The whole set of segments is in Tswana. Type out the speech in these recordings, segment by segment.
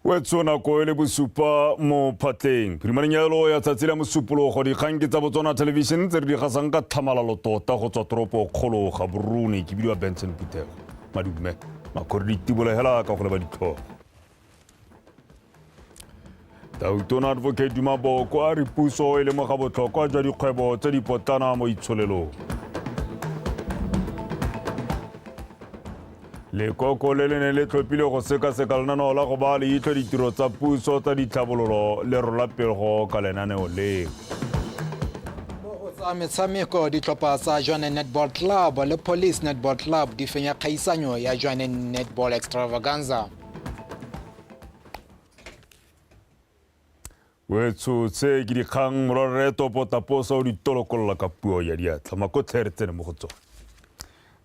Wetso nako e le bosupa mo phatleng. Phirimanenyalo ya tsatsi la Mosupologo, dikgang ke tsa Botswana Television tse re di gasang ka tlhamalalo tota go tswa toropo kgolo Gaborone. Ke bidiwa Benson Phuthego. Madume, makgori ditibolo hela ka go leba ditlhogo. Tautona Advocate Duma Boko a re puso e lemoga botlhokwa jwa dikgwebo tse dipotlana mo itsholelong. Lekoko le le ne le tlhophile go sekaseka lenaneo la go baya leitlho ditiro tsa puso tsa ditlhabololo le rola pego ka lenaneo leo. Mo go tsa metshameko, ditlhopha tsa Jwaneng Netball Club le Police Netball Club di fenya kgaisanyo ya Jwaneng Netball Extravaganza. Wetsho tse ke dikgang morwarre Topo Taposa o di tolokolola ka puo ya diatla makotlhe re tsene mo go tsone.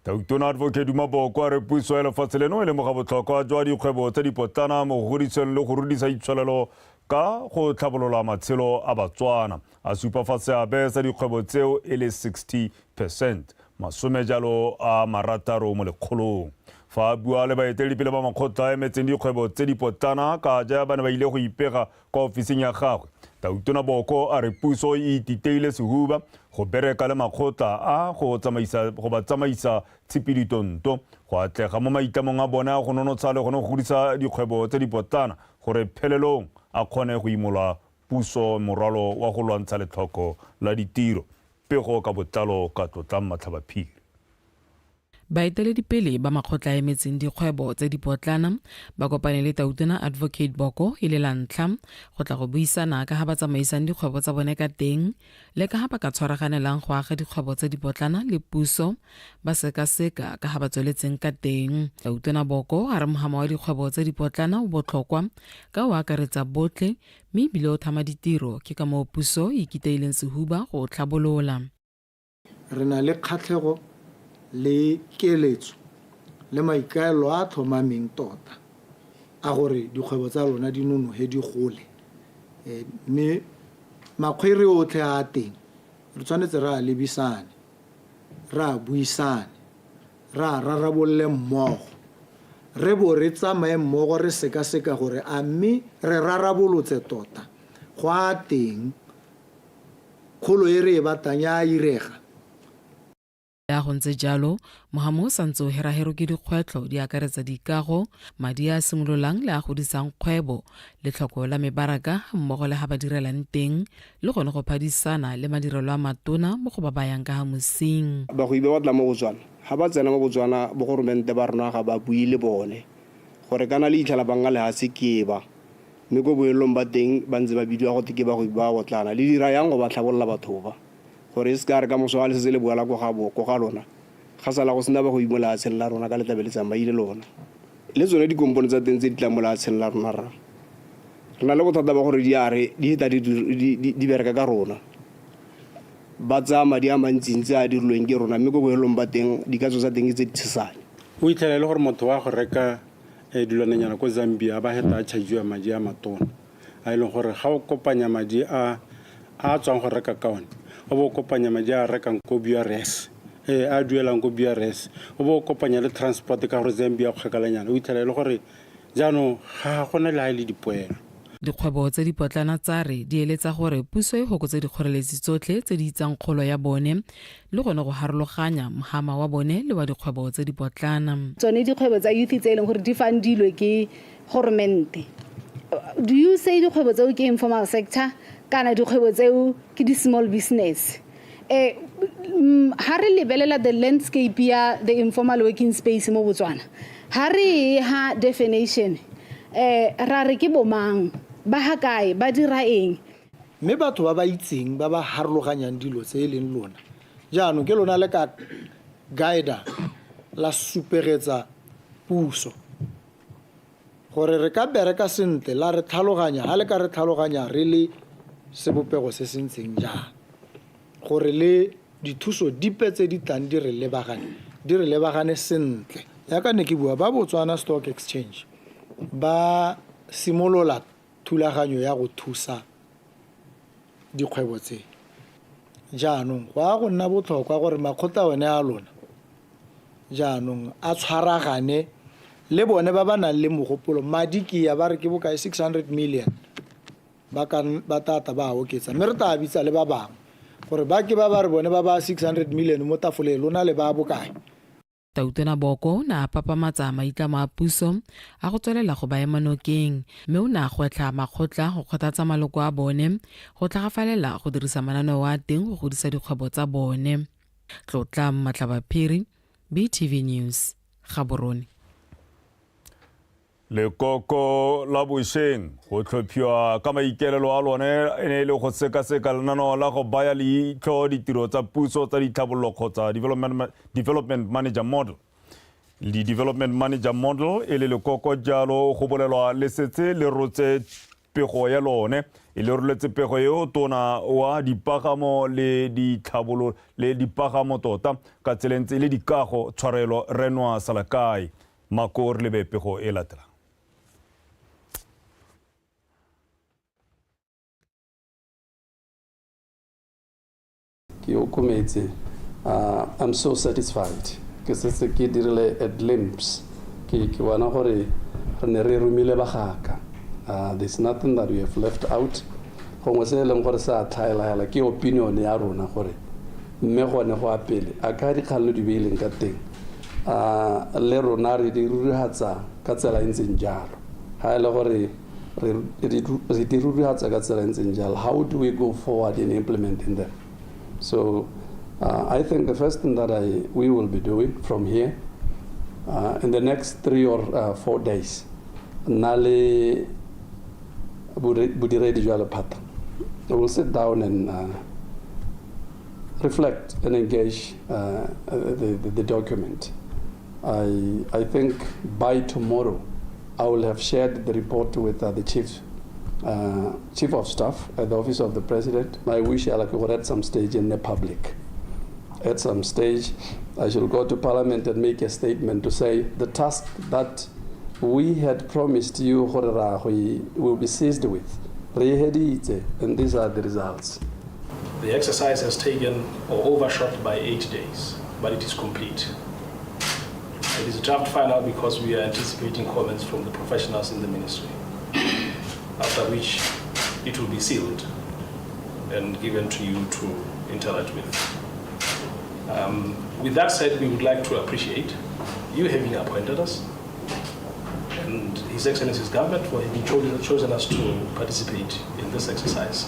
Tautona Advocate Duma Boko a re puso ya lefatshe leno e lemoga botlhokwa jwa dikgwebo tse dipotlana mo go godiseng le go rudisa itsholelo ka go tlhabolola matshelo a Batswana. A supa fa seabe sa dikgwebo tseo e le 60 percent, 60 mo lekgolong. Fa a bua le baeteledipele ba makgotla a emetseng dikgwebo tse dipotlana ka ja ba ne ba ile go ipega kwa ofising ya gagwe, Tautona Boko a re puso e ititeile sehuba go bereka le makgotla a go tsamaisa go ba tsamaisa tshipiditonto go atlega mo maitlamong a bone a go nonotsha le gone go godisa dikgwebo tse dipotlana gore phelelong a kgone go imola puso morwalo wa go lwantsha letlhoko la ditiro. Pego ka botlalo ka Tlotlang Matlhabaphiri. Baeteledipele ba makgotla a emetseng dikgwebo tse dipotlana ba kopane le Tautona Advocate Boko e le la ntlha go tla go buisana ka ga ba tsamaisang dikgwebo tsa bone ka teng le ka ga ba ka tshwaraganelang go aga dikgwebo tse dipotlana le puso ba sekaseka ka ga ba tsweletseng ka teng. Tautona Boko a re mohama wa dikgwebo tse dipotlana o botlhokwa ka o akaretsa botlhe mme ebile o thama ditiro, ke ka moo puso e ikiteileng sehuba go o tlhabolola. Re na le kgatlhego le keletso le maikaelelo a a tlhomameng tota a gore dikgwebo tsa lona di nonoge di gole, mme makgwere otlhe a a teng re tshwanetse re a lebisane, re a buisane, re a rarabolole mmogo, re bo re tsamaye mmogo re sekaseka gore a mme re rarabolotse tota go a teng Kgolo e re e batlang e a irega. Le ha go ntse jalo, mohamo o santse o heraherwe ke dikgwetlho di akaretsa dikago, madi a a simololang le a godisang kgwebo, letlhoko la mebaraka mmogo le ha ba direlang teng le gone go phadisana le madirelo a matona mo go ba bayang ka ha mosing. Bagwebi ba ba tlang mo Botswana, ga ba tsena mo Botswana bogoromente ba rona ga ba bue le bone gore kana le itlhela banga lehatshe ke ba. Mme ko boelelong ba teng ba ntse ba bidiwa gote ke bagwebi ba babotlana. Le dira yang go ba tlhabolola batho ba, gore e se ka ya re ka moso ga le setse le boela ko ga bo, ko ga lona, ga sala go sena bagwebi mo lehatsheng la rona ka le tlabe le tsamaile lona. Le tsone dikompone tsa teng tse di tlang mo lehatsheng la rona rra, re na le bothata ba gore di a re di heta di, di, di, di bereka ka rona. Ba tsaya madi a mantsintsi a a dirilweng ke rona, mme ko boelelong ba teng dikatso tsa teng ke tse di tshesane. O itlhela e le gore motho wa go reka dilwananyana ko Zambia ba heta a chargiwa madi a matona a e leng gore ga o kopanya madi a a tswang go reka ka one o bo o kopanya madi a rekang ko BRS a duelang ko BRS o bo o kopanya le transport ka gore Zambia kgakalanyana o itlhela e le gore jaanong ga gona le ha e le dipoelo. Dikgwebo tse dipotlana tsa re di eletsa gore puso e hokotse dikgoreletsi tsotlhe tse di itsang kgolo ya bone le gone go harologanya mhama wa bone le wa dikgwebo tse dipotlana. Tsone dikgwebo tsa youth tse e leng gore di fundilwe ke goromente, do you say dikgwebo tseo ke informal sector kana dikgwebo tseo ke di-small business? Ha re lebelela the landscape ya the informal working space mo Botswana, ha re e ha definition, ra re ke bomang, ba ha kae, ba dira eng? Mme batho ba ba itseng, ba ba harologanyang dilo tse e leng lona, jaanong ke lona le ka guider, la supegetsa puso gore re ka bereka sentle, la re tlhaloganya, ha le ka re tlhaloganya re le sebopego se se ntseng jang, gore le dithuso dipe tse di tlang di re lebagane, di re lebagane sentle. Jaaka ne ke bua, ba Botswana Stock Exchange ba simolola thulaganyo ya go thusa dikgwebo tse. Jaanong go a go nna botlhokwa gore makgotla one a lona jaanong a tshwaragane Le bone ba ba nang le mogopolo, madi ke ya ba re ke bokae, 600 million, ba ka ba tata ba oketsa, mme re tla bitsa le ba bangwe gore ba ke ba ba re bone ba ba 600 million mo tafoleng, lona le ba bokae. Tautona Boko o ne a papamatsa maitlamo a puso a go tswelela go ba ema nokeng, mme o ne a gwetlha makgotla go kgothatsa maloko a bone go tlhagafalela go dirisa mananeo a teng go godisa dikgwebo tsa bone. Tlotla Matlhabaphiri, BTV News, Gaborone. Lekoko la bošeng go tlhophiwa ka maikaelelo a lone e ne e le go sekaseka lenaneo la go baya leitlho ditiro tsa puso tsa ditlhabololo kgotsa development manager model. Di-development manager model e le lekoko jalo go bolelwa le setse le rotse pego ya lone, e le roletse pego eo tona wa dipagamo le ditlhabolo le dipagamo tota ka tseleng tse le dikago tshwarelo Renwa Salakae. Mako re lebe pego e latelang. Ke okometse, I'm so satisfied. Ke setse ke dirile a glimpse, ke bona gore re ne re romile bagaka. There's nothing that we have left out. Gongwe se e leng gore se a tlhaela ke opinion ya rona gore mme gone go a pele a ka dikgang di beileng ka teng, le rona re di rurihatsa ka tsela e ntseng jalo. Ha e le gore re di rurihatsa ka tsela e ntseng jalo, how do we go forward in implementing them? So I think the first thing that we will be doing from here in the next 3 or 4 days, nna le bodiredi jwa lephata, we will sit down and reflect and engage the document. I think by tomorrow I will have shared the report with the chief of staff at the office of the president. My wish is like at some stage in the public. At some stage, I shall go to parliament and make a statement to say the task that we had promised you will be seized with. And these are the results. The exercise has taken or overshot by 8 days, but it is complete. It is a draft final because we are anticipating comments from the professionals in the ministry, after which it will be sealed and given to you to interact with. With that said, we would like to appreciate you having appointed us and His Excellency's government for having chosen us to participate in this exercise.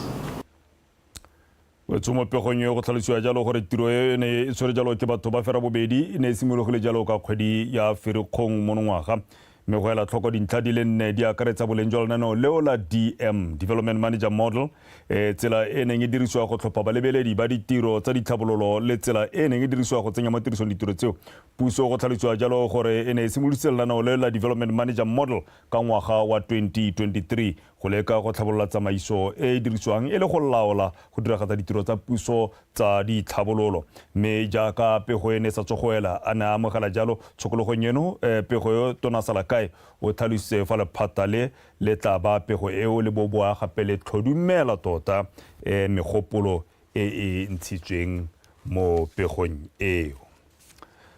Wetso mo pegong e go tlhalosiwa jalo gore tiro e ne e tshwere jalo ke batho ba fera bobedi, e ne e simologile jalo ka kgwedi ya Ferikgong monongwaga, mme go ela tlhoko dintlha di le nne di akaretsa boleng jwa lenaneo leo la DM, Development Manager Model, tsela e neng e dirisiwa go tlhopha balebeledi ba ditiro tsa ditlhabololo le tsela e neng e dirisiwa go tsenya mo tirisong ditiro tseo. Puso go tlhalosiwa jalo gore e ne e simolodisitse lenaneo leo la Development Manager Model ka ngwaga wa 2023 go leka go tlhabolola tsamaiso e e dirisiwang e le go laola go diragatsa ditiro tsa puso tsa ditlhabololo. Mme jaaka pego e ne sa tswa go ela a ne a amogela jalo tshokologong eno, pego eo tona Salakae o tlhalositse fa lephata le le tla ba pego eo le bo boa gape le tlhodumela tota megopolo e e ntshitsweng mo pegong eo.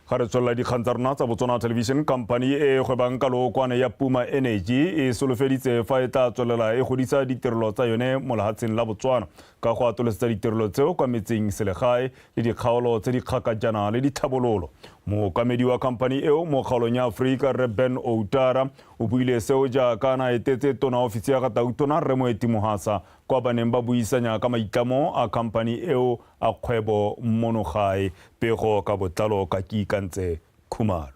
Ga re tswelela dikgang tsa rona tsa Botswana Television Company e gwebang ka lookwane ya Puma Energy e solofeditse fa e tla tswelela e godisa ditirelo tsa yone mo lehatsheng la Botswana ka go atolosetsa ditirelo tseo kwa metseng selegae le dikgaolo tse di kgakajana le ditlhabololo. Mookamedi wa company eo mo kgaolong ya Aforika Rre Ben Outara o buile seo jaaka a na etetse tona ofisi ya ga Tautona Rre Moeti Mohasa kwa ba neng ba buisanya ka maitlamo a company eo a kgwebo mono gae. Pego ka botlalo ka Kiikantse Khumalo.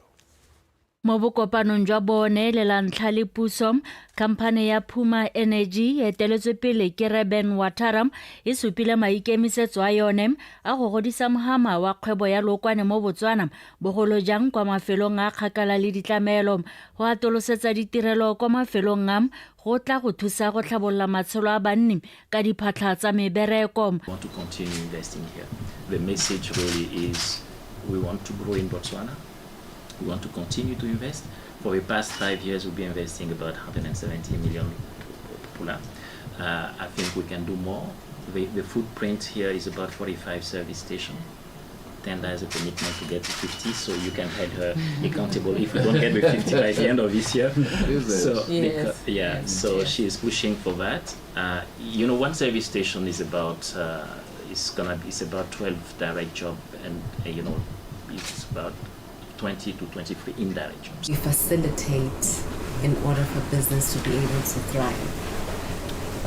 Mo bokopanong jwa bone le la ntlha le puso, khamphane ya Puma Energy e eteletswe pele ke Reben Watara e supile maikemisetso a yone a go godisa mohama wa kgwebo ya lookwane mo Botswana, bogolo jang kwa mafelong a kgakala le ditlamelo. Go atolosetsa ditirelo kwa mafelong a go tla go thusa go tlhabolola matshelo a banni ka diphatlha tsa mebereko. We want to continue investing here. The message really is we want to grow in Botswana. We want to continue to invest. For the past 5 years, we've been investing about 170 million pula. I think we can do more. The footprint here is about 45 service stations. Tenda has a commitment to get to 50, so you can hold her accountable if we don't get the 50 by the end of this year. So, Yes. because, yeah, so she is pushing for that. One service station is about, it's gonna be, it's about 12 direct job, and it's about 20 to 23 indirect jobs. We facilitate in order for business to be able to thrive.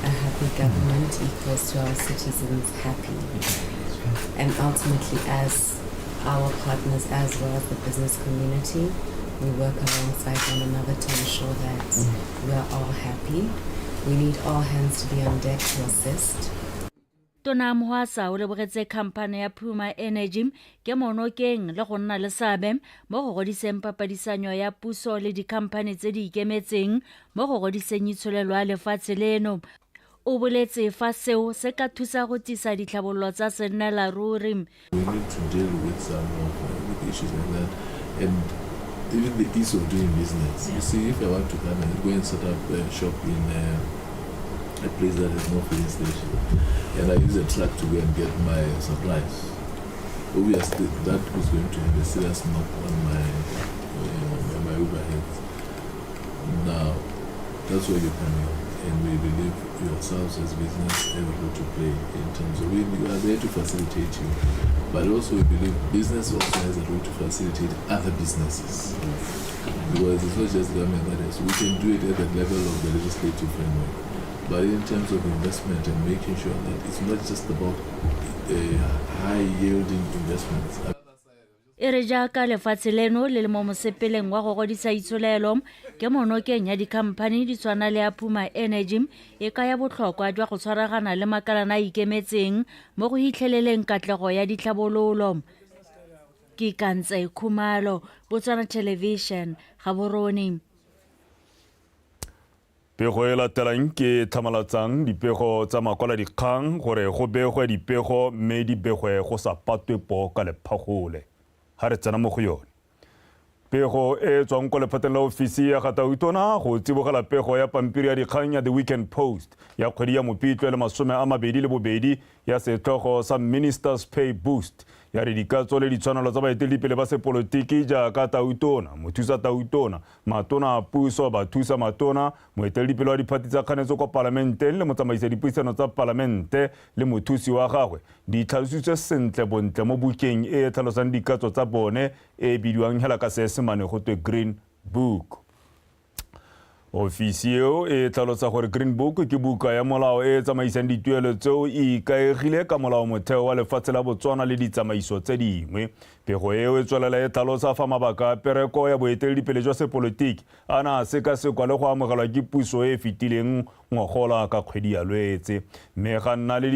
A happy government equals to our citizens happy. And ultimately, as our partners as well as the business community, we work alongside one another to ensure that we are all happy. We need all hands to be on deck to assist. Tona Mohwasa o lebogetse khamphane ya Puma Energy ke monokeng le go nna le seabe mo go godiseng papadisanyo ya puso le dikhamphane tse di ikemetseng mo go godiseng itsholelo ya lefatshe leno. O boletse fa seo se ka thusa go tsisa ditlhabololo tsa sennela ruri. We need to deal with some of with issues like that, and even the ease of doing business. You see, if I want to come and go and set up a shop in a place that has no filling station, and I use a truck to go and get my supplies, obviously that was going to have a serious knock on my overheads. Now, that's where you come in, and we believe yourselves as business have a role to play in terms of we are there to facilitate you, but also we believe business also has a role to facilitate other businesses. Because it's not just government that has, we can do it at the level of the legislative framework, but in terms of investment and making sure that it's not just about high yielding investments. E re jaaka lefatshe leno le le mo mosepeleng wa go godisa itsholelo ke monokeng ya dikhamphane di tshwana le ya Puma Energy e kaya botlhokwa jwa go tshwaragana le makalana a ikemetseng mo go hitlheleleng katlego ya ditlhabololo. Ke Kantse Khumalo, Botswana Television, Gaborone. Pego e latelang ke tlhamalatsang dipego tsa makwalodikgang gore go begwe dipego mme di begwe go sa patwe po ka lephagole. Ha re tsena mo go yone. Pego e tswang kwa lephateng la ofisi ya ga Tautona go tsibogela pego ya pampiri ya dikgang ya The Weekend Post ya kgwedi ya Mopitlwe le 22 ya setlhogo sa Minister's Pay Boost ya re dikatso le ditshwanelo tsa baeteledipele ba sepolotiki jaaka Tautona, mothusa Tautona, matona a puso, bathusa matona, moeteledipele wa diphathi tsa kganetso kwa palamenteng le motsamaisa dipuisano tsa palamente le mothusi wa gagwe di tlhalositswe sentle bontle mo bukeng e e tlhalosang dikatso tsa bone e bidiwang hela ka Seesemane go twe Green Book. Ofisi eo e tlhalosa gore Green Book ke buka ya molao e e tsamaisang dituelo tseo e ikaegile ka molao motheo wa lefatshe la Botswana le ditsamaiso tse dingwe. Pego eo e tswelela e tlhalosa fa mabaka a pereko ya boeteledipele jwa sepolotiki a na a sekasekwa le go amogelwa ke puso e e fetileng ngogola ka kgwedi ya Lwetse. Mme ga nna le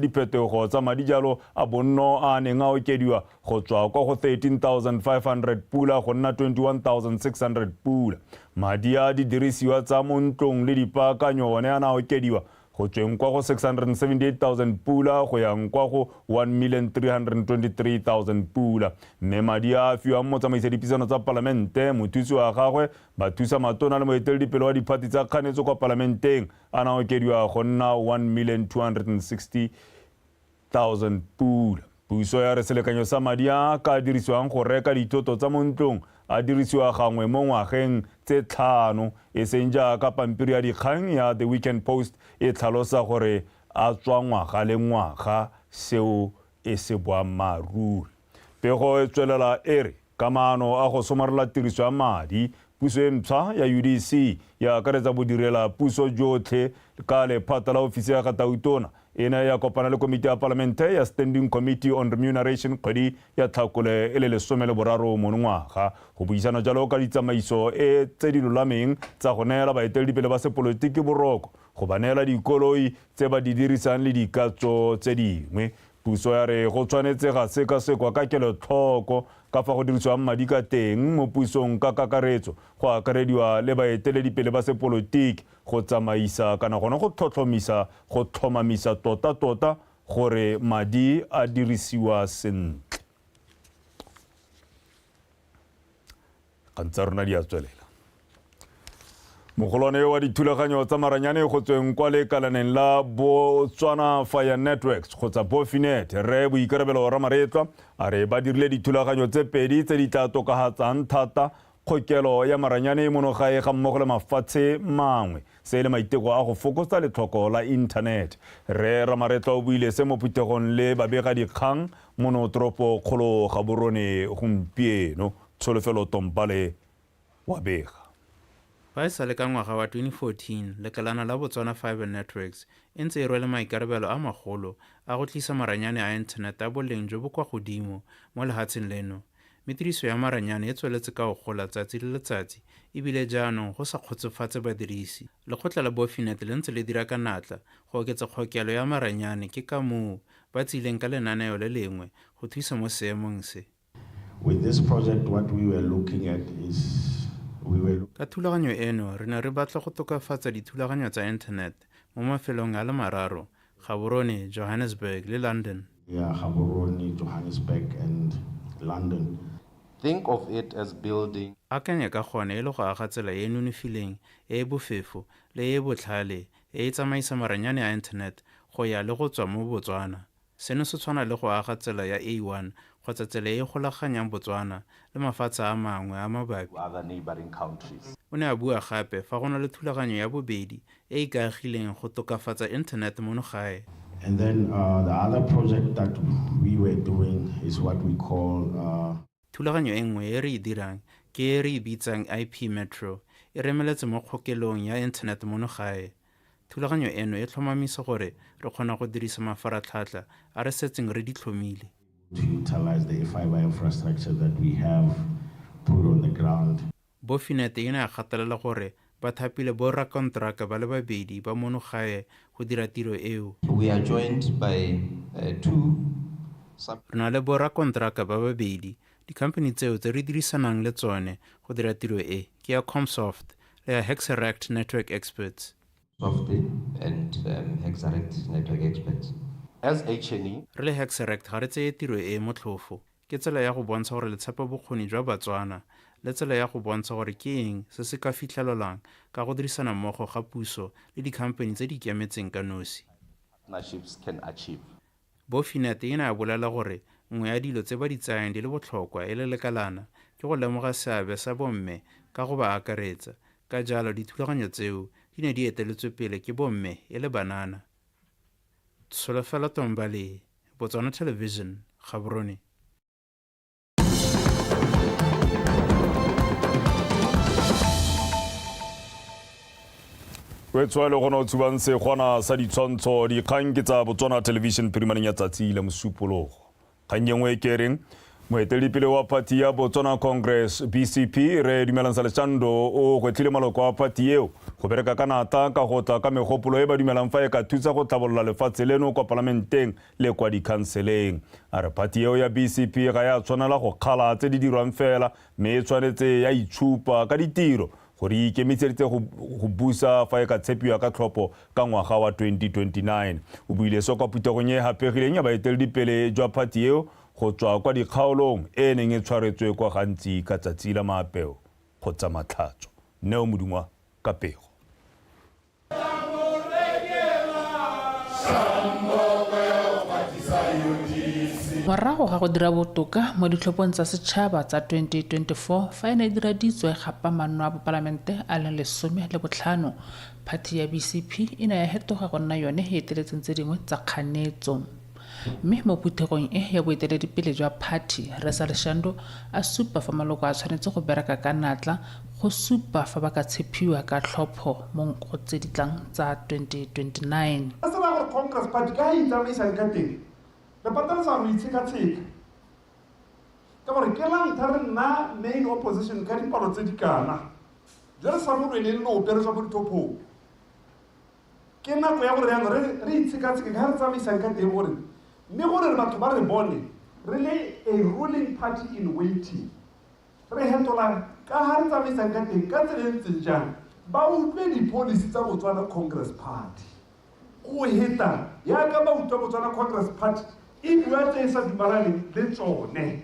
diphetogo tsa madi jalo a bonno a neng a okediwa go tswa kwa go 13,500 pula go nna 21,600 pula. Madi a didirisiwa tsa mo ntlong le dipaakanyo one a na okediwa go tsweng kwa go 678,000 pula go yang kwa go 1,323,000 pula. Mme madi a fiwang motsamaisa dipuisano tsa palamente, mothusi wa gagwe, bathusa matona le moeteledipele wa diphathi tsa kganetso kwa palamenteng a na okediwa go nna 1,260,000 pula. Puso ya re selekanyo sa madi a ka dirisiwang go reka dithoto tsa mo ntlong a dirisiwa gangwe mo ngwageng tse 5, e seng jaaka pampiri ya dikgang ya The Weekend Post e tlhalosa gore a tswa ngwaga le ngwaga, seo e se boammaaruri. Pego e tswelela e re ka maano a go somarela tiriso ya madi, puso e ntšhwa ya UDC ya akaretsa bodirela puso jotlhe ka lephata la ofisi ya ga Tautona e ne ya kopana le komiti ya palamente ya Standing Committee on Remuneration kgwedi ya Tlhakole e le 13 monongwaga go buisana jalo ka ditsamaiso e tse di lolameng tsa go neela baeteledipele ba sepolotiki boroko, go ba neela dikoloi tse ba di dirisang le dikatso tse dingwe. Puso ya re go tshwanetse ga sekasekwa ka kelotlhoko ka fa go dirisiwang madi ka teng mo pusong ka kakaretso, go akarediwa le baeteledipele ba sepolotiki go tsamaisa kana gone go tlhotlhomisa go tlhomamisa tota-tota gore madi a dirisiwa sentle. Kgang tsa rona di a tswelela. Mogolwane wa dithulaganyo tsa maranyane go tsweng kwa lekalaneng la Botswana Fire Networks kgotsa Bofinet, Rre Boikarabelo Ramaretlwa, a re ba dirile dithulaganyo tse pedi tse di tla tokafatsang thata kgokelo ya maranyane mono gae ga mmogo le mafatshe mangwe, se e le maiteko a go fokotsa letlhoko la internet. Rre Ramaretlwa o buile se mo phuthegong le babegadikgang mono toropo kgolo Gaborone gompieno. Tsholofelo Tompale wa bega. Fa e sale ka ngwaga wa 2014, lekalana la Botswana Fibre Networks e ntse e rwele maikarabelo a magolo a go tlisa maranyane a internet a boleng jo bo kwa godimo mo lehatsheng leno. Mme tiriso ya maranyane e tsweletse ka go gola tsatsi le letsatsi ebile jaanong go sa kgotsofatse badirisi. Lekgotla la Bofinet le ntse le dira ka natla go oketsa kgokelo ya maranyane, ke ka moo ba tsileng ka lenaneo le lengwe go thusa mo seemong se. With this project, what we were looking at is we were Ka thulaganyo eno re ne re batla go tokafatsa dithulaganyo tsa internet mo mafelong a le mararo, Gaborone, Johannesburg le London. Yeah, Gaborone, Johannesburg and London. Think of it as building Akanya ka gone e le go aga tsela e e nonofileng, e e bofefo le e e botlhale e e tsamaisa maranyane a internet go ya le go tswa mo Botswana. Seno se tshwana le go aga tsela ya A1 kgotsa tsela e e golaganyang Botswana le mafatshe a mangwe a mabapi. other neighboring countries. O ne a bua gape fa go na le thulaganyo ya bobedi e e ikaegileng go tokafatsa internet mono gae. And then the other project that we were doing is what we call Thulaganyo e nngwe e re e dirang ke e re e bitsang IP Metro, e remeletse mo kgokelong ya internet mono gae. Thulaganyo eno e tlhomamisa gore re kgona go dirisa mafaratlhatlha a re setseng re di tlhomile. to utilize the fiber infrastructure that we have put on the ground. Bofinet e ne ya gatelela gore ba thapile borakonteraka ba le babedi ba mono gae go dira tiro eo. We are joined by two Re na le borakonteraka ba babedi. Dikhamphani tseo tse re dirisanang le tsone go dira tiro e ke ya Comsoft le ya Hexeract Network Experts. Soft and Hexeract Network Experts. As HNE, Re le Hexeract ga re tseye tiro e motlhofo. Ke tsela ya go bontsha gore le tshepa bokgoni jwa Batswana le tsela ya go bontsha gore ke eng se se ka fitlhelelwang ka go dirisana mmogo ga puso le dikhamphani tse di ikemetseng ka nosi. partnerships can achieve. Bofinet e ne ya bolela gore nngwe ya dilo tse ba di tsayang di le botlhokwa e le lekalana ke go lemoga seabe sa bomme ka go ba akaretsa. Ka jalo dithulaganyo tseo di ne di eteletswe pele ke bomme e le banana. Tsholofelo Tombale, Botswana Television, Gaborone. O tshwa le gona o tshubang segwana sa ditshwantsho. Dikgang ke tsa Botswana Television phirimaneng ya tsatsi la Mosupologo. Kgang e nngwe ke reng moeteledipele wa party ya Botswana Congress, BCP, Re Dumelang Saleshando, o gwetlhile maloko a party eo go bereka ka natla ka go tla ka megopolo e ba dumelang fa e ka thusa go tlhabolola lefatshe leno kwa palamenteng le kwa dikhanseleng. A re party eo ya BCP ga ya tshwanela go kgala tse di dirwang fela, mme e tshwanetse ya itshupa ka ditiro gore e ikemiseditse go busa fa e ka tshepiwa ka tlhopho ka ngwaga wa 2029. O buile se kwa phuthegong e e hapegileng ya baeteledipele jwa party eo go tswa kwa dikgaolong e neng e tshwaretswe kwa Gantsi ka tsatsi la maapeo kgotsa Matlhatso. Neo Modungwa ka pego. Morago ga go dira botoka mo ditlhophong tsa setšhaba tsa 2024 fa e ne e dira ditswe gapa manno a bopalamente a leng 15, phathi ya BCP e ne ya hetoga go nna yone e eteletseng tse dingwe tsa kganetso. Mme mo phuthegong e ya boeteledipele jwa phathi, Rre Saleshando a supa fa maloko a tshwanetse go bereka ka natla go supa fa ba ka tshepiwa ka tlhopho mo go tse di tlang tsa 2029. Se se raya gore Congress Party ka e itsamaisang ka teng, re pateletsa go itshekatsheka ka gore ke la ntlha re nna main opposition ka dipalo tse di kana, jo re sa mo lweleng lope re tswa mo dithophong. Ke nako ya gore jaanong re itshekatsheke ka re tsamaisang ka teng gore mme gore batho ba re bone re le a ruling party in waiting, re hetola ka ga re tsamaisang ka teng ka tsela e ntseng jang, ba utlwe di-policy tsa Botswana Congress Party go heta yaka ba utlwa Botswana Congress Party e bua tse e sa dumalaneng le tsone.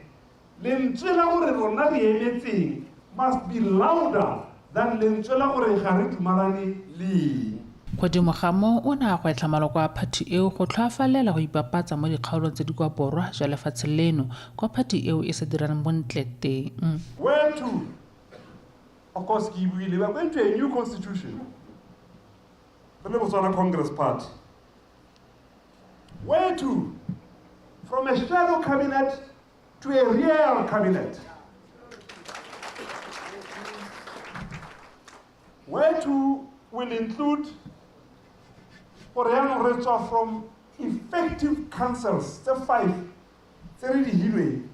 Lentswe la gore rona re emetseng must be louder Than lentswe la gore ga re dumalane le eng. Godimo ga moo, o ne a gwetlha maloko a phathi eo go tlhoafalela go ipapatsa mo dikgaolong tse di kwa borwa jwa lefatshe leno kwa phathi eo e sa dirang bontle teng. Where to? Of course ke e buile, we are going to a new constitution. Re le Botswana Congress Party. Where to? From a shadow cabinet to a real cabinet. Where to will include gore yaanong re tswa from effective councils tse 5 tse re di hilweng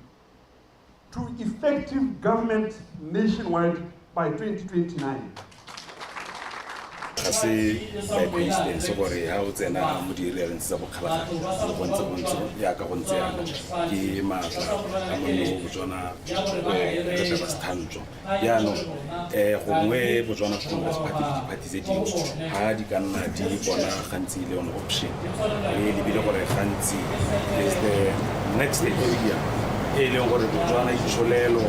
to effective government nationwide by 2029. Ga se by coincidence gore ha o tsena mo di-areeng tsa bokgalagadi go ntse go ntse yaka go ntse yana ke maatla a monne o Botswana re tla ba sethantsho jaanong um gongwe Botswana Congress Party le diphathi tse dingwe ga di ka nna di bona gantsi le yone option re lebile gore gantsi is the next area e leng gore Botswana itsholelo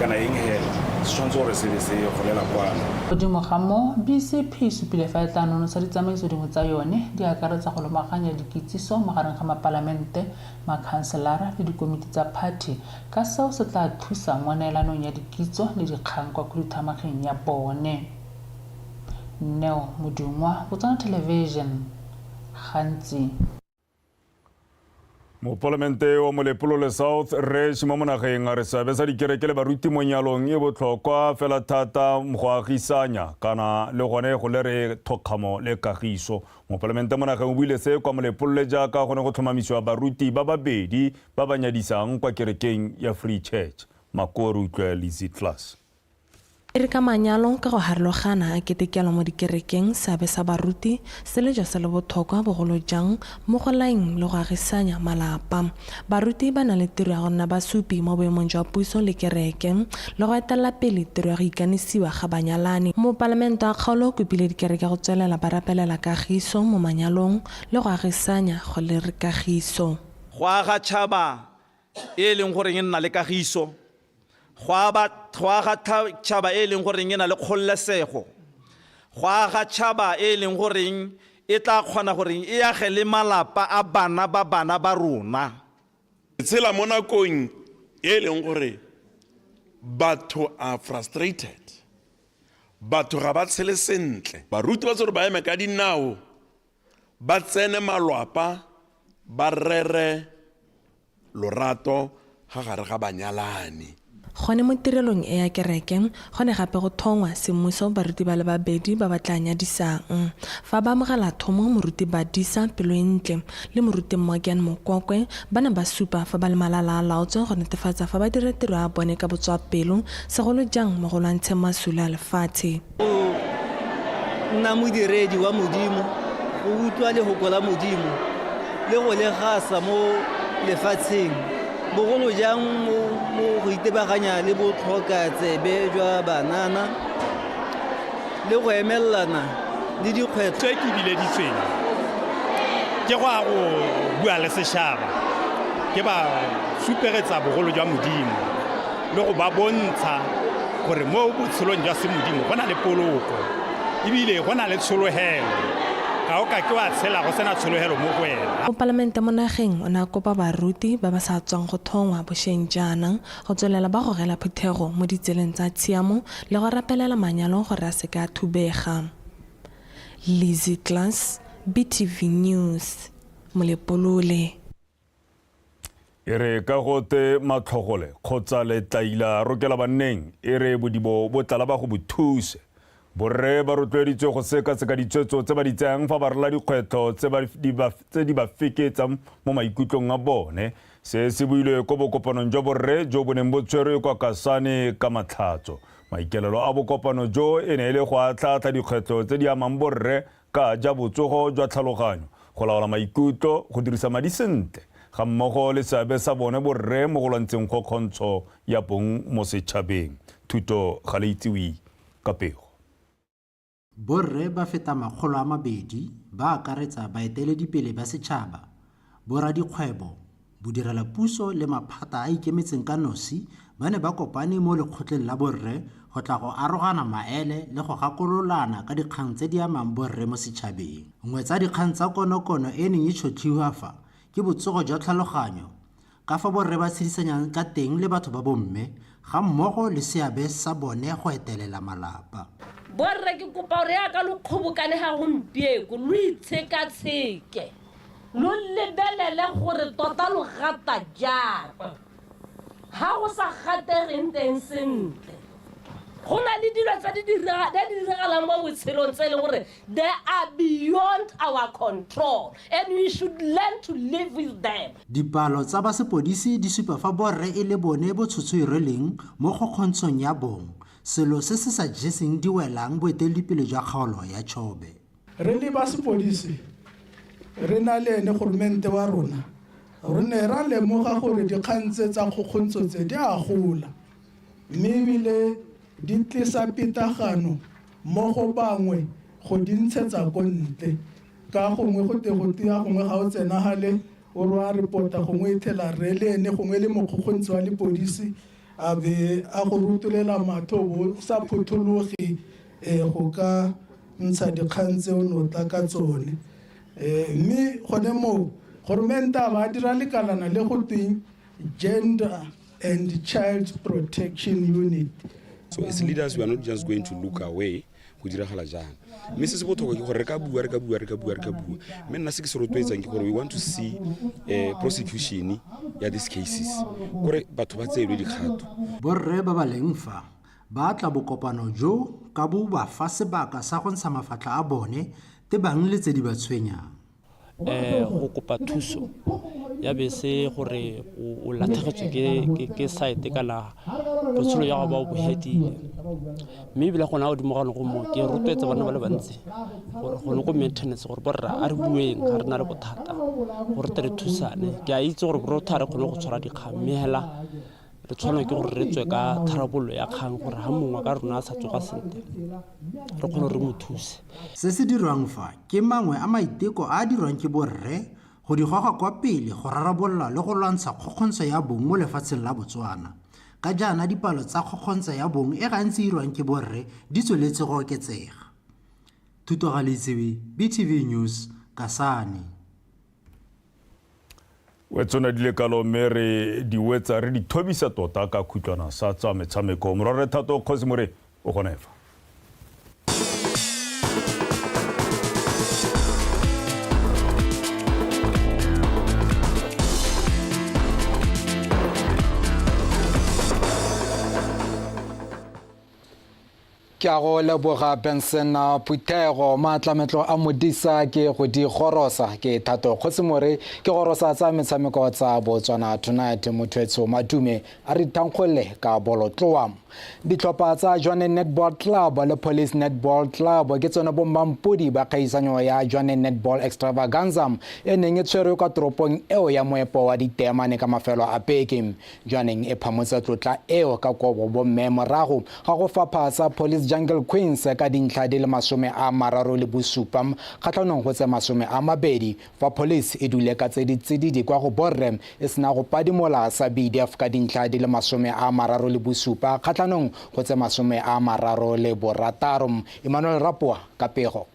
kana eng hela se tshwanetse gore se be se golela kwano. Godimo ga moo, BCP e supile fa e tla nonotsha ditsamaiso dingwe tsa yone, di akaretsa go lomaganya dikitsiso magareng ga mapalamente, makhanselara le dikomiti tsa phathi, ka seo se tla thusa mo neelanong ya dikitso le dikgang kwa khuduthamageng ya bone. Neo Modungwa, Botswana Television, Gantsi. Mopalamente wa Molepolole South Rre Shima Monageng a re seabe sa dikereke le baruti mo nyalong e botlhokwa fela thata go agisanya kana le gone go lere thokgamo le kagiso. Mopalamente Monageng o buile se kwa Molepolole jaaka go ne go tlhomamisiwa baruti ba babedi ba ba nyadisang kwa kerekeng ya Free Church. Makoa re utlwe Lizzy Class. E re ka manyalo ka go harologana a ketekelwa mo dikerekeng, seabe sa baruti se lejwa se le bothokwa bogolo jang mo go laeng le go agisanya malapa. Baruti ba na le tiro ya go nna basupi mo boemong jwa puso le kereke le go etelela pele tiro ya go ikanisiwa ga banyalani. Mopalamente wa kgaolo o kopile dikereke go tswelela ba rapelela kagiso mo manyalong le go agisanya go lere kagiso. Go aga tšhaba e e leng goreng e nna le kagiso, go aba go aga tšhaba e e leng goreng e na le kgololesego, go aga tšhaba e e leng goreng e tla kgona goreng e age le malapa a bana ba bana ba rona. Re tshela mo nakong e e leng gore batho are frustrated, batho ga ba tshele sentle. Baruti ba tshwanetse ba eme ka dinao, ba tsene malwapa, ba rere lorato ga gare ga banyalani. Gone mo tirelong e ya kereke, go ne gape go thongwa semmuso baruti ba le babedi ba ba tla nyadisang. Fa ba amogela thomo, Moruti Badisa Peloentle le Moruti Morgan Mokokwe ba ne ba supa fa ba le malala a laotswe go netefatsa fa ba dira tiro ya bone ka botswapelo, segolo jang mo go lwantsheng masula a lefatshe. Go nna modiredi wa Modimo, go utlwa lehoko la Modimo le go le gasa mo lefatsheng, bogolo jang mo go itebaganya le botlhoka tsebe jwa banana le go emelelana le dikgwetlho. Tse ke bileditsweng ke go ya go bua le sešaba, ke ba supegetsa bogolo jwa Modimo le go ba bontsha gore mo botshelong jwa semodimo go na le poloko ebile go na le tshologelo, ga o ka ke wa tshela go sena tshologelo mo go wena. Mopalamente mo nageng o ne a kopa baruti ba ba sa tswang go thongwa bosheng jaana go tswelela ba gogela phuthego mo ditseleng tsa tshiamo le go rapelela manyalo gore a seka a thubega. Lizzy Klaas, BTV News, Molepolole. E re ka go te matlhogole kgotsa letlaila rokela banneng, e re bodibo bo tlala ba go bo thuse. Borre ba rotloeditswe go sekaseka ditshwetso tse ba di tsayang fa ba rola dikgwetlho tse di ba feketsang mo maikutlong a bone. Se se builwe ko bokopanong jwa borre jo bo neng bo tshwerwe kwa Kasane ka Matlhatso. Maikelelo a bokopano jo e ne e le go atlhaatlha dikgwetlho tse di amang borre ka ja botsogo jwa tlhaloganyo, go laola maikutlo, go dirisa madi sentle, ga mmogo le seabe sa bone borre mo go lwantsheng kgokgontsho ya bong mo setšhabeng. Thuto ga le itsiwe ka pego. Borre ba feta 200 ba akaretsa baeteledipele ba setšhaba, boradikgwebo, Bodirelapuso le maphata a a ikemetseng ka nosi ba ne ba kopane mo lekgotleng la borre go tla go arogana maele le go gakololana ka dikgang tse di amang borre mo setšhabeng. Nngwe tsa dikgang tsa konokono e e neng e tšhotlhiwa fa ke botsogo jwa tlhaloganyo, ka fa borre ba tshedisanyang ka teng le batho ba bomme ga mmogo le seabe sa bone go etelela malapa. Borre ke kopa gore yaka lo kgobokane ga gompieko lo itshekatsheke, lo lebelele gore tota lo gata jang, ga go sa gategeng teng sentle. Go na le dilo tse di diragalang mo botshelong tse e leng gore they are beyond our control and we should learn to live with them. Dipalo tsa ba sepodisi di supa fa borre e le bone bo tshotshoireleng mo kgokgontshong ya bong, selo se se sa jeseng di welang boeteledipele jwa kgaolo ya Chobe. Re le ba sepodisi re na le ene goromente wa rona, re ne ra lemoga gore dikgang tse tsa kgokgontsho tse di a gola mme ebile di tlisa pitagano mo go bangwe go di ntshetsa ko ntle. Ka gongwe go te go tia gongwe ga o tsena gale o re wa repota gongwe e thela rre le ene gongwe le mokgokgontshi wa lepodisi a be a go rutolela matho o bo sa phuthologe go ka ntsha dikgang tse o ne o tla ka tsone. Mme gone moo goromente a ba a dira lekalana le go tweng Gender and Child Protection Unit. So as leaders we are not just going to look away go diragala jang mme se se botlhokwa ke gore re ka bua re ka bua re ka bua re ka bua mme nna se ke se rotloetsang ke gore we want to see prosecution ya these cases kore batho ba tseelwe dikgato. Borre ba ba leng fa ba tla bokopano jo ka bo ba fa sebaka sa go ntsha mafatlha a bone tebang le tse di ba tshwenyang. Go kopa thuso ya bese gore o latlhegetswe ke site kana botshelo jwa gago ba bo hedile. Mme ebile gona godimo ga go moo ke rotloetsa bana ba le bantsi gore gone ko maintenance gore borra a re bueng ga re na le bothata gore tle re thusane. Ke a itse gore borotho ga re kgone go tshwara dikgang mme hela re tshwanelwa ke gore re tswe ka tharabololo ya kgang gore ga mongwe ka rona a sa tsoga sentle re kgone re mo thuse. Se se dirwang fa ke mangwe a maiteko a a dirwang ke borre go di goga kwa pele go rarabolola le go lwantsha kgokgontsho ya bong mo lefatsheng la Botswana. Ka jaana dipalo tsa kgokgontsho ya bong e gantsi e irwang ke borre di tsweletse go oketsega. Thuto Galeitsiwe, BTV News, Kasane. We tsona di le kalo mme re di wetsa re di thobisa tota ka khutlwana sa tsa metshameko. Morwarre Thato Kgosi More o gone fa. Ke a go leboga Benson Phuthego. Maatlametlo a modisa ke go di gorosa ke Thato Kgosimore ke gorosa tsa metshameko tsa Botswana Tonight. Motho Madume a re thankgole ka bolotloa. Ditlhopha tsa Jwaneng Netball Club le Police Netball Club ke tsone bommampodi ba kgaisanyo ya Jwaneng Netball Extravaganza e neng e tshwerwe kwa toropong eo ya moepo wa diteemane ka mafelo a beke. Jwaneng e phamotse tlotla eo ka kobo bomme morago ga go fapha sa Police Jungle Queens ka dintlha di le 37 kgatlhanong go tse 20 fa Police e dule ka tse di tsididi kwa go borre e sena go padimola sa BDF ka dintlha di le 37 kgatlhanong go tse 36. Emmanuel Rapoa ka pego.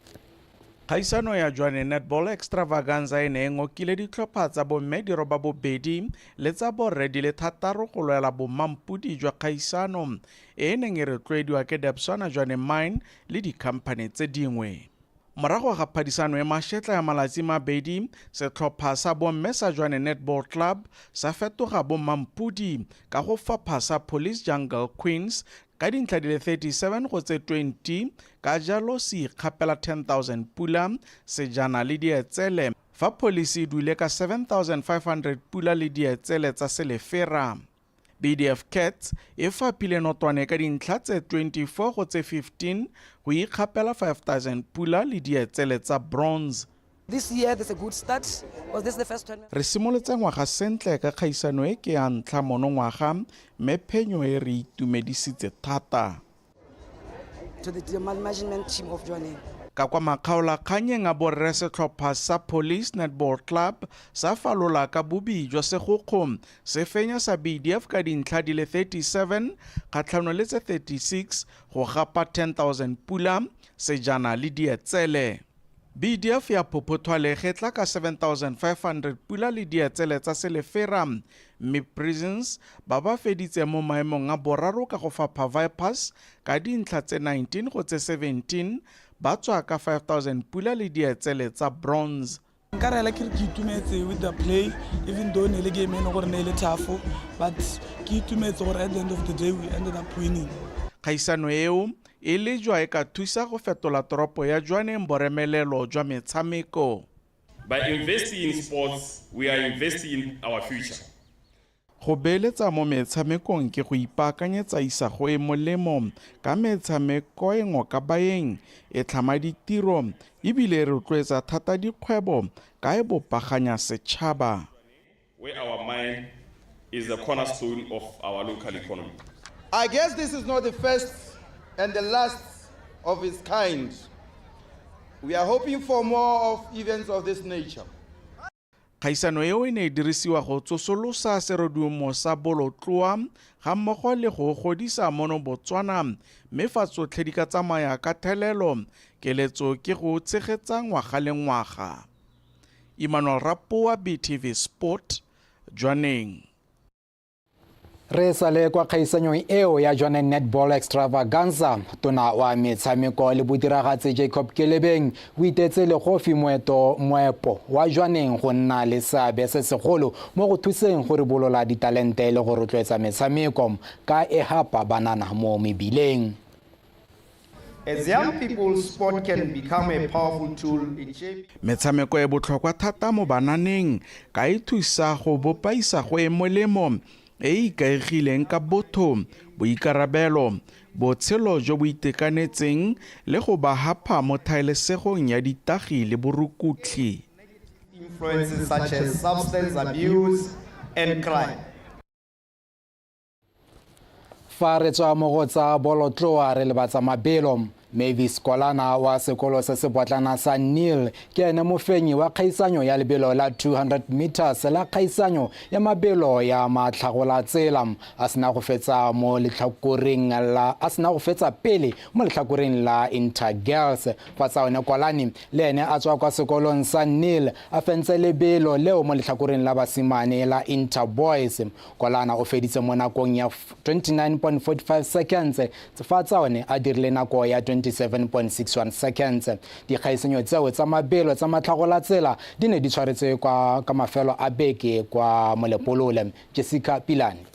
Kgaisano ya Jwaneng Netball Extravaganza e ne e ngokile ditlhopha tsa bomme di roba bobedi le tsa borre di le thataro go lwela bommampodi jwa kgaisano e e neng e rotloediwa ke Debswana Jwaneng Mine le dikhamphane tse dingwe. Morago ga phadisano e mashetla ya malatsi mabedi, setlhopha sa bomme sa Jwaneng Netball Club sa fetoga bommampodi ka go fapha sa Police Jungle Queens ka dintlha di le 37 go tse 20, ka jalo se ikgapela 10,000 pula, sejana le dietsele, fa Police e dule ka 7,500 pula le dietsele tsa selefera. BDF Cats e faphile notwane ka dintlha tse 24 go tse 15 go ikgapela 5,000 pula le dietsele tsa bronze. This year there's a good start because this is the first tournament. Re simolotse ngwaga sentle ka kgaisano e ke ya ntlha monongwaga mme phenyo e re itumedisitse thata. To the management team of Jwaneng. Ka kwa makgaolakganyeng a borre setlhopha sa Police Netball Club sa falola ka bobi jwa segokgo se fenya sa BDF ka dintlha di le 37 kgatlhanong le tse 36 go gapa 10,000 pula sejana le dietsele. BDF ya phophothwa legetla ka 7,500 pula le dietsele tsa selefera mme Prisons ba ba feditse mo maemong a boraro ka go fapha Vipers ka dintlha tse 19 go tse 17 ba tswa ka 5,000 pula le dietsele tsa bronze. Nka rela ke re ke itumetse with the play, even though ne le game e leng gore ne e le tough, but ke itumetse gore at the end of the day we ended up winning. Kgaisano eo e lejwa e ka thusa go fetola toropo ya Jwaneng boremelelo jwa metshameko. By investing in sports, we are investing in our future. Go beeletsa mo metshamekong ke go ipaakanyetsa isago e molemo ka metshameko e ngoka baeng, e tlhama ditiro ebile e rotloetsa thata dikgwebo ka e bopaganya setšhaba. Where our mine is the cornerstone of our local economy. I guess this is not the first and the last of its kind. We are hoping for more of events of this nature. Kgaisano eo e ne e dirisiwa go tsosolosa serodumo sa bolotloa ga mmogo le go godisa mono Botswana mme fa tsotlhe di ka tsamaya ka thelelo keletso ke go tshegetsa ngwaga le ngwaga. Emmanuel Rapoa, BTV Sport, Jwaneng. Re sale kwa kgaisanyong eo ya Jwaneng Netball Extravaganza. Tona wa metshameko le bodiragatsi Jacob Kelebeng o itetse legofi moeto moepo wa Jwaneng go nna le seabe se segolo mo go thuseng go ribolola ditalente le go rotloetsa metshameko ka e hapa banana mo mebileng. As young people, sport can become a powerful tool in shaping Metshameko e botlhokwa thata mo bananeng ka e thusa go bopa isago e molemo e e ikaegileng ka botho, boikarabelo, botshelo jo bo itekanetseng le go ba hapha mo thaelesegong ya ditagi le borukutlhi. influences such as substance abuse and crime. Fa re tswa mo go tsa bolotloa re lebatsa mabelo. Mavis Kolana wa sekolo se se potlana sa Neil ke ene mofenyi wa kgaisanyo ya lebelo la 200 meters la kgaisanyo ya mabelo ya matlhagola tsela a sena go fetsa mo letlhakoreng la a sena go fetsa pele mo letlhakoreng la Intergirls. Fa tsa one Kolani le ene a tswa kwa sekolong sa Neil a fentse lebelo leo mo letlhakoreng la basimane la Interboys. Kolana o feditse mo nakong ya 29.45 seconds fa tsa one a dirile nako ya 27.61 seconds. Dikgaisanyo tseo tsa mabelo tsa matlhagola tsela di ne di tshwaretswe kwa ka mafelo a beke kwa Molepolole. Jessica Pilane.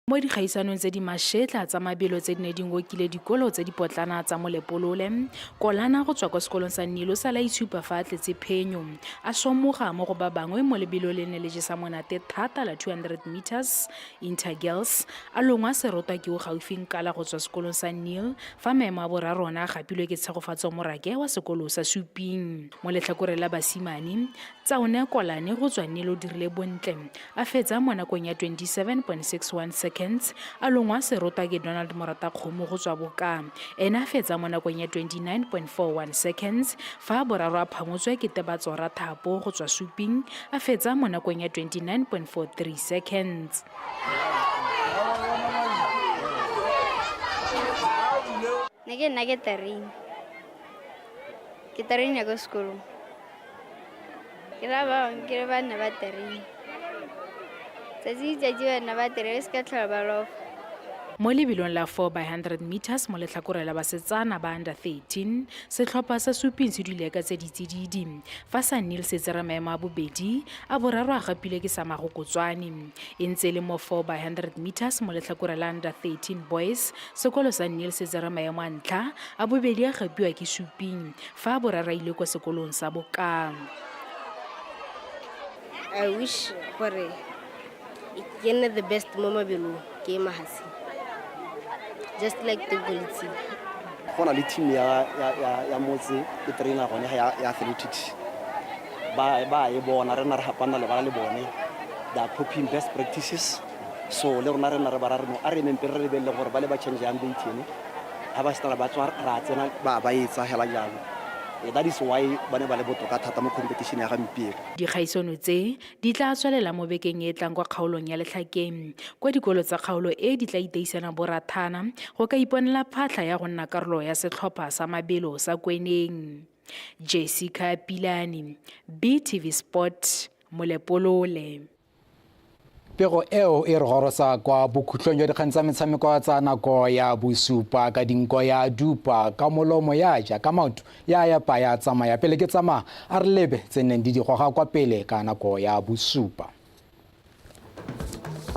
Mo dikgaisanong tse di mašetla tsa mabelo tse di ne di ngokile dikolo tse dipotlana tsa Molepolole, Kolana go tswa kwa sekolong sa Nilo sa la itshupa fa a tletse phenyo. A somoga mo go ba bangwe mo lebelo le ne le jesa monate thata la 200 meters Intergirls, a longwa serotwa ke o gaufi Nkala go tswa sekolong sa Neil, fa maemo a boraro ona a gapilwe ke Tshegofatso Morake wa sekolo sa Suping. Mo letlhakoreng la basimane, Tsaone Kolane go tswa Neil o dirile bontle, a fetsa mo nakong ya 27.61 seconds, a longwa serotwa ke Donald Moratakgomo go tswa Boka, ene a fetsa mo nakong ya 29.41 seconds, fa boraro a phamotswe ke Tebatso Rathapo go tswa Suping, a fetsa mo nakong ya 29.43 seconds. Ne ke nna ke terrain. Ke terrain ya ko sekolong. Ke ra ba bangwe ke re ba nna ba terrain. Tsatsi le tsatsi ba nna ba terrain se ka tlhola ba lofa. Mo lebelong la 4 by 100 meters mo letlhakore la basetsana ba under 13, setlhopha sa Suping se dule ka tse ditsididi. Fa sa Neil se tsere maemo a bobedi, a boraro a gapilwe ke sa Magokotswane. E ntse e le mo 4 by 100 meters mo letlhakore la under 13 boys, sekolo sa Neil se tsere maemo a ntlha, a bobedi a gapiwa ke Suping, fa a boraro a ile kwa sekolong sa Bokang. I wish gore ke nne the best mo mabelong ke Mahasi. Just like the Golitsi. Go na le team ya motse e trainer gone ya athletics. Ba e bona re na re hapana le bala le bone. They are copying best practices. So le rona re na re ba ra re no a re emeng pele re lebelele gore ba le ba change yang bait ene. Ga ba setana ba tswa ra tsena ba ba etsa hela jalo. That is why ba ne ba le botoka thata mo competition ya gampieno. Dikgaisano tse di tla tswelela mo bekeng e tlang kwa kgaolong ya Letlhakeng, kwa dikolo tsa kgaolo e di tla iteisana borathana go ka iponela phatlha ya go nna karolo ya setlhopha sa mabelo sa Kweneng. Jessica Pilane, BTV Sport, Molepolole. Pego eo e re gorosa kwa bokhutlong jwa dikgang tsa metshameko tsa nako ya bosupa. Ka dinko ya dupa, ka molomo ya ja, ka maoto ya epa ya tsamaya. Pele ke tsamaya, a re lebe tse neng di di goga kwa pele ka nako ya bosupa.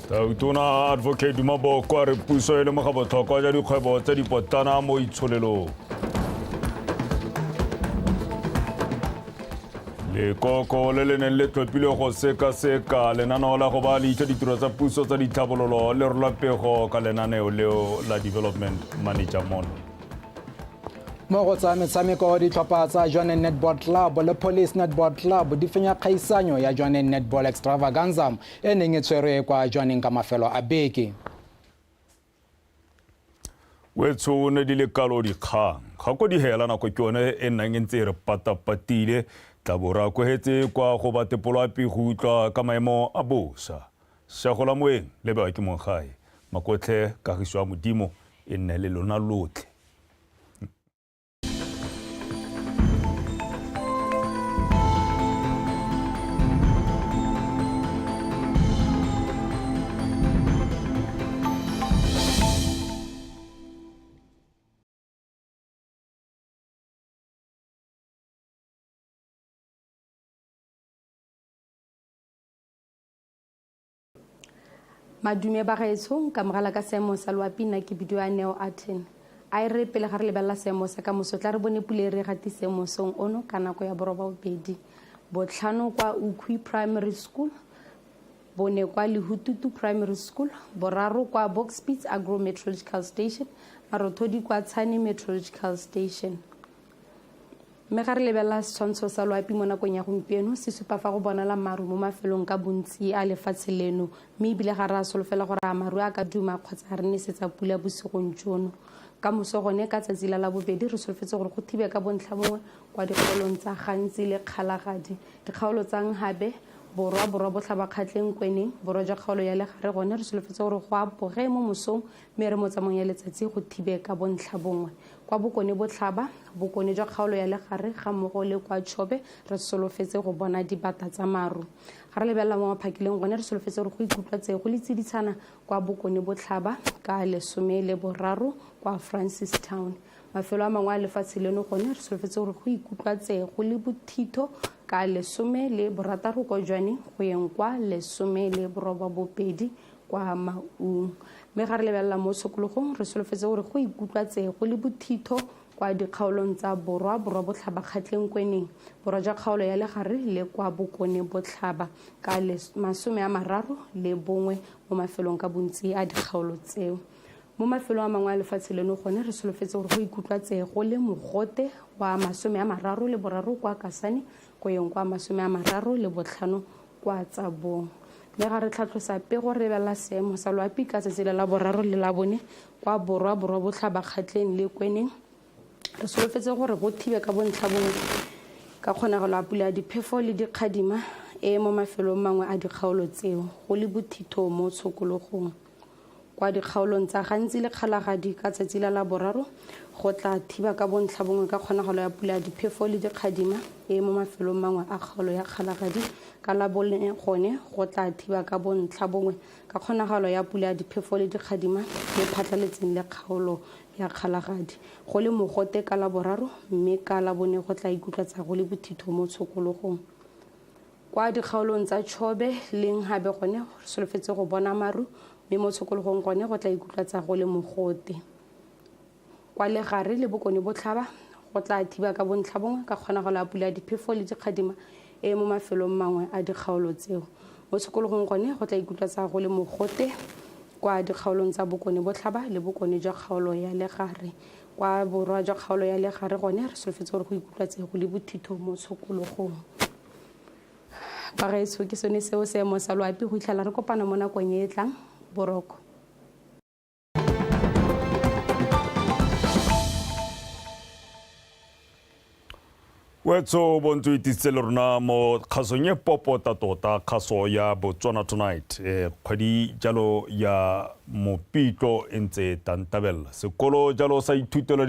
Tautona Advocate Duma Boko a re puso e lemoga botlhokwa jwa dikgwebo tse dipotlana mo itsholelong. Lekoko le le neng le tlhophilwe go sekaseka lenaneo la go ba leitlho ditiro tsa puso tsa ditlhabololo le rola pego ka lenaneo leo la Development Manager Model. Mo go tsa metshameko, ditlhopha tsa Jwaneng Netball Club le Police Netball Club di fenya kgaisanyo ya Jwaneng Netball Extravaganza e neng e tshwerwe kwa Jwaneng ka mafelo a beke. Wetsho ne di le kalo dikgang ga ko di hela nako ke yone e nnang e ntse e re patapatile. Tla bo re akwegetse kwa go ba tepoloapi go utlwa ka maemo a bosa. Shagola moeng le bewa ke monggae makotlhe. Kagiso ya Modimo e nne le lona lotlhe. Madume bagaetsho, nka mogala ka seemo sa loapi. Nna ke bidiwa Neo Aten. A e re pele ga re lebelela seemo sa ka moso, tla re bone pule e re gatise mosong ono ka nako ya 8:30. 5 kwa Ukhwi Primary School, 4 kwa Lehututu Primary School, 3 kwa Boxpits Agro Meteorological Station, marothodi kwa Tshane Meteorological Station. Mme ga re lebelela setshwantsho sa loapi mo nakong ya gompieno, se supa fa go bonala maru mo mafelong ka bontsi a lefatshe leno, mme ebile ga re a solofela gore a maru a ka duma kgotsa a re nesetsa pula bosigong jono. Ka moso gone ka tsatsi la Labobedi, re solofetse gore go thibe ka bontlha bongwe kwa dikgaolong tsa Gantsi le Kgalagadi, dikgaolo tsa Nhabe, Borwa, Borwa Botlhaba, Kgatleng, Kweneng, Borwa jwa kgaolo ya Legare gone re solofetse gore go apoge mo mosong, mme re mo tsamaong ya letsatsi go thibe ka bontlha bongwe. Kwa Bokone Botlhaba, Bokone jwa kgaolo ya Legare ga mmogo le kwa Chobe re solofetse go bona dibata tsa maru. Ga re lebelela mo maphakileng gone re solofetse gore go ikutlwa tse go le tsiditshana kwa Bokone Botlhaba ka 13 kwa Francistown. Mafelo a mangwe a lefatshe leno gone re solofetse gore go ikutlwa tse go le bothitho ka 16 kwa Jwaneng go yeng kwa 18 kwa Maung. Mme ga re lebelela mo tshokologong, re solofetse gore go ikutlwa tse go le bothitho kwa dikgaolong tsa Borwa, Borwa Botlhaba, Kgatleng, Kweneng, Borwa jwa kgaolo ya Legare le kwa Bokone Botlhaba ka 31 mo mafelong ka bontsi a dikgaolo tseo. Mo mafelong a mangwe a lefatshe leno gone re solofetse gore go ikutlwa tse go le mogote wa 33 kwa Kasane go yeng kwa 35 kwa Tsabong. Mme ga re tlhatlhosa pego re lebelela seemo sa loapi ka tsatsi la Laboraro le Labone kwa Borwa, Borwa Botlhaba, Kgatleng le Kweneng, re solofetse gore go thibe ka bontlha bongwe ka kgonagalo ya pula ya diphefo le dikgadima e mo mafelong mangwe a dikgaolo tseo, go le bothitho mo tshokologong. Kwa dikgaolong tsa Gantsi le Kgalagadi ka tsatsi la Laboraro go tla thiba ka bontlha bongwe ka kgonagalo ya pula ya diphefo le dikgadima e mo mafelong mangwe a kgaolo ya Kgalagadi. Ka Labone gone go tla thiba ka bontlha bongwe ka kgonagalo ya pula ya diphefo le dikgadima e phatlaletseng le kgaolo ya Kgalagadi. Go le mogote ka Laboraro mme ka Labone go tla ikutlwatsa go le bothitho mo tshokologong. Kwa dikgaolong tsa Chobe le Nhabe gone re solofetse go bona maru, mme mo tshokologong gone go tla ikutlwatsa go le mogote. Kwa Legare le Bokone Botlhaba go tla thiba ka bontlha bongwe ka kgonagalo ya pula ya diphefo le dikgadima e mo mafelong mangwe a dikgaolo tseo. Mo tshokologong gone go tla ikutlwatsa go le mogote kwa dikgaolong tsa Bokone Botlhaba le Bokone jwa kgaolo ya Legare. Kwa Borwa jwa kgaolo ya Legare gone re solofetse gore go ikutlwatse go le bothitho mo tshokologong. Bagaetsho, ke sone seo seemo sa loapi go itlhela re kopana mo nakong e e tlang. Boroko. Wetso bontse o itisitse le rona mo kgasong e popota tota, kgaso ya Botswana Tonight. Kgwedi jalo ya Mopitlo e ntse e tantabella. Sekolo jalo sa ithutelo.